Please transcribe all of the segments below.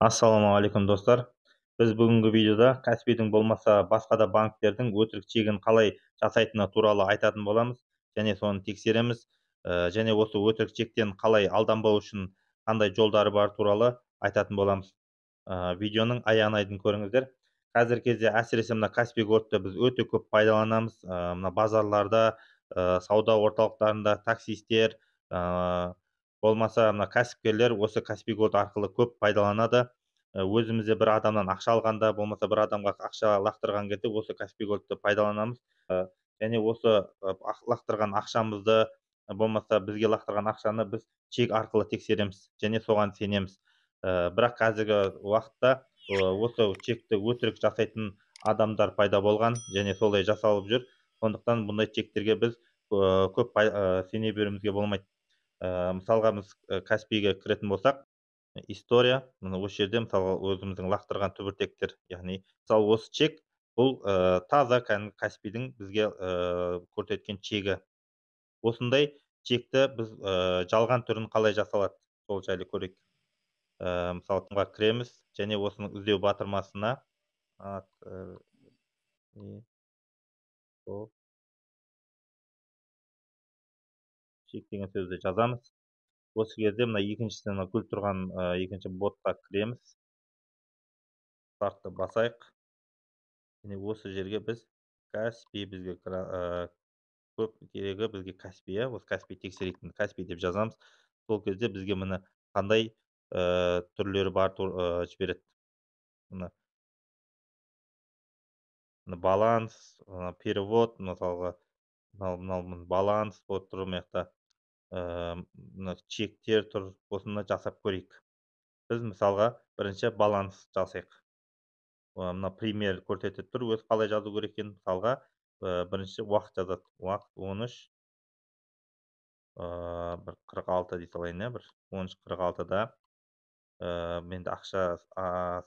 Ассалаумағалейкум, достар! Біз бүгінгі видеода Каспийдің, болмаса басқа да банктердің өтірік чегін қалай жасайтыны туралы айтатын боламыз және соны тексереміз. Және осы өтірік чектен қалай алданбау үшін қандай жолдары бар туралы айтатын боламыз. Видеоның аяғына дейін көріңіздер. Қазіргі кезде, әсіресе мына Каспий Голдты біз өте көп пайдаланамыз. Мына базарларда, сауда орталықтарында таксисттер, болмаса мына кәсіпкерлер осы Каспий Голд арқылы көп пайдаланады. Өзіміз де бір адамнан ақша алғанда, болмаса бір адамға ақша лақтырған кезде осы Каспий Голдты пайдаланамыз. Және осы лақтырған ақшамызды, болмаса бізге лақтырған ақшаны біз чек арқылы тексереміз және соған сенеміз. Бірақ қазіргі уақытта осы чекті өтірік жасайтын адамдар пайда болған және солай жасалып жүр. Сондықтан бұндай чектерге біз көп сене беруімізге болмайды. Мысалға, біз Каспийге кіретін болсақ, история, мына осы жерде, мысалға, өзіміздің лақтырған түбіртектер, яғни, мысалы, осы чек, бұл таза кәдімгі Каспийдің бізге көрсеткен чегі. Осындай чекті біз жалған түрін қалай жасалады, сол жайлы көрейік. Мысалы, кіреміз және осының іздеу батырмасына ат, и, о, чек деген сөзді жазамыз. Осы кезде мына екіншісі, мына гүл тұрған екінші ботқа кіреміз, стартты басайық және осы жерге біз Каспий, бізге көп керегі бізге Каспий, иә, осы Каспий тексеретін, Каспий деп жазамыз. Сол кезде бізге міне қандай түрлері бар жібереді. Мына баланс, перевод, мысалға, мынау баланс болып тұр, мына жақта мына чектер тұр. Осыны жасап көрейік. Біз, мысалға, бірінші баланс жасайық. Мына пример көрсетіп тұр өзі қалай жазу керек екенін. Мысалға, бірінші уақыт жазады. Уақыт 13 бір 46 дей салайын, иә, бір 13:46-да. Менде ақша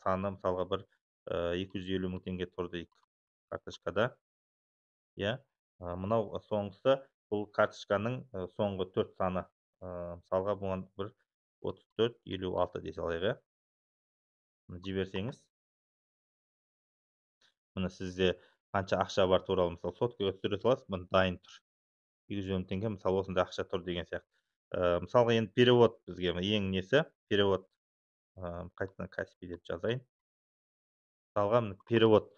саны, мысалға, бір 250 000 теңге тұр дейік карточкада, иә. Мынау соңғысы, бұл карточканың соңғы төрт саны. Мысалға, бұған бір 3456 дей салайық, иә. Жіберсеңіз, міне, сізде қанша ақша бар туралы, мысалы, соткаға түсіре саласыз. Міне, дайын тұр, 250 000 теңге, мысалы, осындай ақша тұр деген сияқты. Мысалға, енді перевод, бізге ең несі перевод. Қайтадан Каспий деп жазайын. Мысалға, міне, перевод.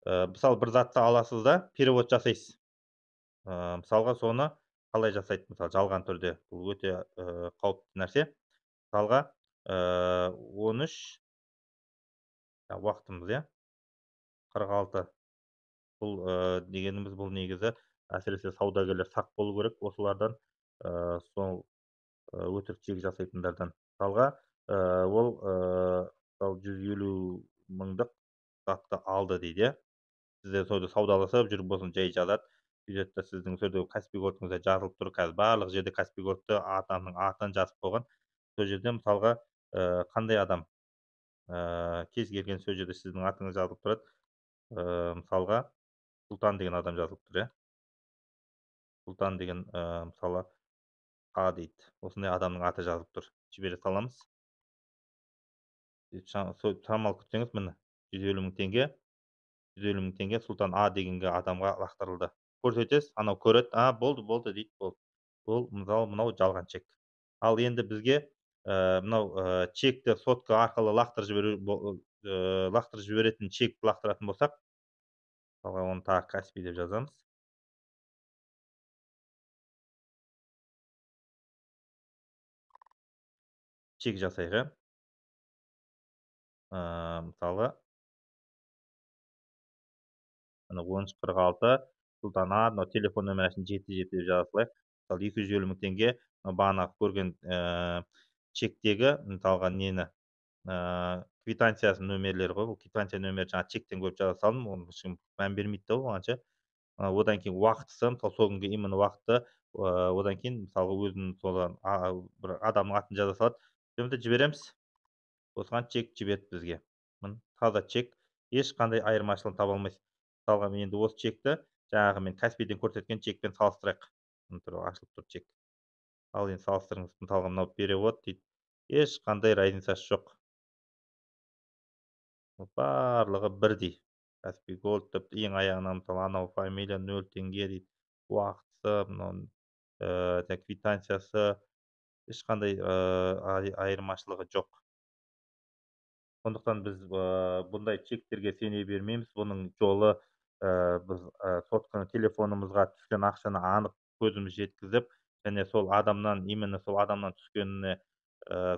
Мысалы, бір затты аласыз да, перевод жасайсыз. Мысалға, соны қалай жасайды, мысалы, жалған түрде? Бұл өте қауіпті нәрсе. Мысалға, 13 уақытымыз, иә, 46. Бұл дегеніміз, бұл негізі әсіресе саудагерлер сақ болу керек осылардан, сол өтірік чек жасайтындардан. Мысалға, ол мысалы, 150 000-дық затты алды дейді, иә. Сіздер сол саудаласып жүріп болсын, жай жазады, сөйтеді да, сіздің сол жерде Каспий Голдыңызда жазылып тұр. Қазір барлық жерде Каспий Голдты адамның атын жазып қойған. Сол жерде, мысалға, қандай адам, кез келген, сол жерде сіздің атыңыз жазылып тұрады. Мысалға, Сұлтан деген адам жазылып тұр, иә. Сұлтан деген, мысалы, А дейді, осындай адамның аты жазылып тұр. Жібере саламыз. Шамалы күтсеңіз, міне, 150 000 теңге, 150 000 теңге Сұлтан А дегенге адамға лақтырылды. Көрсетесіз, анау көреді, а, болды, болды дейді, болды. Бұл, мысалы, мынау жалған чек. Ал енді бізге мынау чекті сотка арқылы лақтырып жіберу, лақтырып жіберетін чек лақтыратын болсақ, мысалға, оны тағы Каспий деп жазамыз. Чек жасайық, иә. Мысалы, мына 13:46, Сұлтан А, мынау телефон нөмірі 77 деп жаза салайық. Мысалы, 250 000 теңге, бағанағы көрген чектегі, мысалға, нені, квитанциясының нөмірлері ғой. Бұл квитанция нөмірі, жаңағы чектен көріп жаза салдым, оны ешкім мән бермейді да оған ше. Одан кейін уақытысы, мысалы, сол күнгі именно уақыты. Одан кейін, мысалға, өзінің сол бір адамның атын жаза салады. Жібереміз, осыған чек жіберді бізге. Міне, таза чек, ешқандай айырмашылығын таба алмайсыз. Мысалға, мен енді осы чекті жаңағы мен Каспийден көрсеткен чекпен салыстырайық. Міне тұр, ашылып тұр чек. Ал енді салыстырыңыз. Мысалға, мынау перевод дейді, ешқандай разницасы жоқ. Барлығы бірдей. Каспи Голд деп ең аяғынан, мысалы, анау фамилия, 0 теңге дейді, уақытысы, мынау квитанциясы, ешқандай айырмашылығы жоқ. Сондықтан біз бұндай чектерге сене бермейміз. Бұның жолы біз сотканы, телефонымызға түскен ақшаны анық көзіміз жеткізіп және сол адамнан, именно сол адамнан түскеніне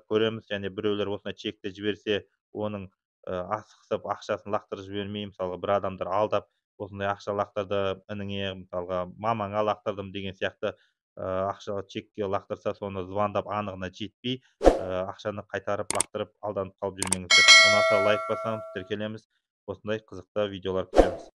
көреміз. Және біреулер осындай чекті жіберсе, оның асықсып ақшасын лақтырып жібермей, мысалға, бір адамдар алдап, осындай ақша лақтырды ініңе, мысалға, мамаңа лақтырдым деген сияқты ақша чекке лақтырса, соны звондап, анығына жетпей, ақшаны қайтарып лақтырып, алданып қалып жүрмеңіздер. Ұнаса, лайк басамыз, тіркелеміз, осындай қызықты видеолар күтеміз.